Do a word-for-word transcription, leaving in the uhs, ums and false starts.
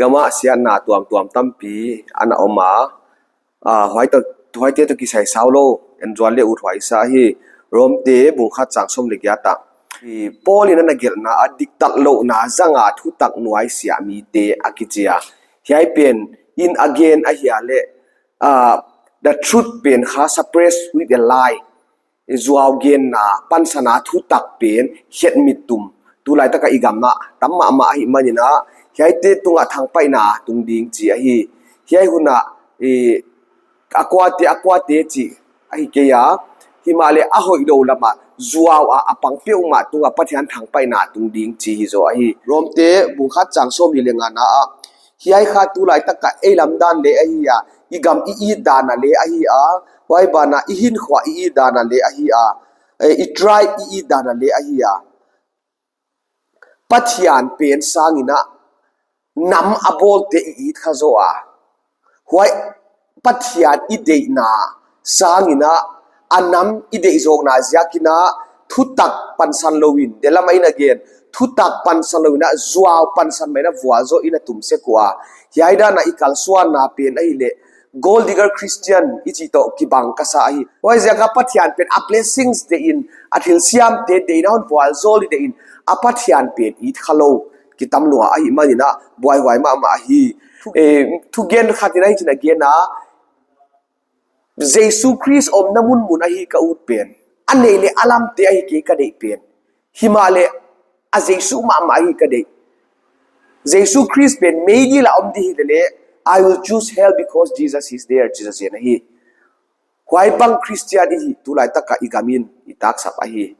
Gam ah siatna tuamtuam tampi ana om a, ah, huaite, huaite toh kisai sau lou, en zual le ut huai sa hi. Rom te bung khat chang sawm le giat ah, i Paul in ana gelhna a diktatlouhna zanga thutak nuaisiah mite a kichi a. Hiai pen in a gen ahia leh, ah, the truth pen kha suppress with a lie. Zuau genna, pansan a thutak pen hiat mit tum, tulai taka i gam ah tam mahmah ahihmanin a, hiaite tungah thangpaihna tung ding chi ahi. Hiai hun ah, i, a kuate, a kuate chi ahi kei a, himahleh a hoihlou lam ah zuau a a pang peuhmah tungah Pathian thangpaihna tung ding chi hi zaw ahi. Rom te bung khat chang sawmnih le ngana ah, hiai kha tulai taka ei lam dan le ahi a, i gam i it dan a le ahi a, huai banah i hinkhua i it dan a le ahi a, eh, i tribe i it dan a le ahi a. Pathian pen sangin a nam a bawlte i it kha zaw a. Huai Pathian i deihna sangin a, a nam i deih zawkna ziakin a, thutak pansan louin, delam ah in a gen, thutak pansan louin a, zuau pansan mai in a vualzawlin a tum sek ua. Hiai dan a i kalsuanna pen ahihleh, gold digger Christian i chih toh kibang ka sa ahi. Huaiziak a Pathian pen a blessings deihin, a thilsiamte deihin, a hon vualzawl deihin, a Pathian pen it kha lou kitam lua ahihmanin a, buaihuai mahmah ahi. Eh, thugen khat in hichi'n a gen a, Jesu Khrist omna munmun ahi ka ut pen. A neih leh a lamte ahi kei ka deih pen. Himahleh a Jesu mahmah ahi ka deih. Jesu Khrist pen meidil a om di hileleh, I will choose hell because Jesus is there, Jesu in a hi. Huai bang Christian i hi, tulai taka i gamin i taksap ahi.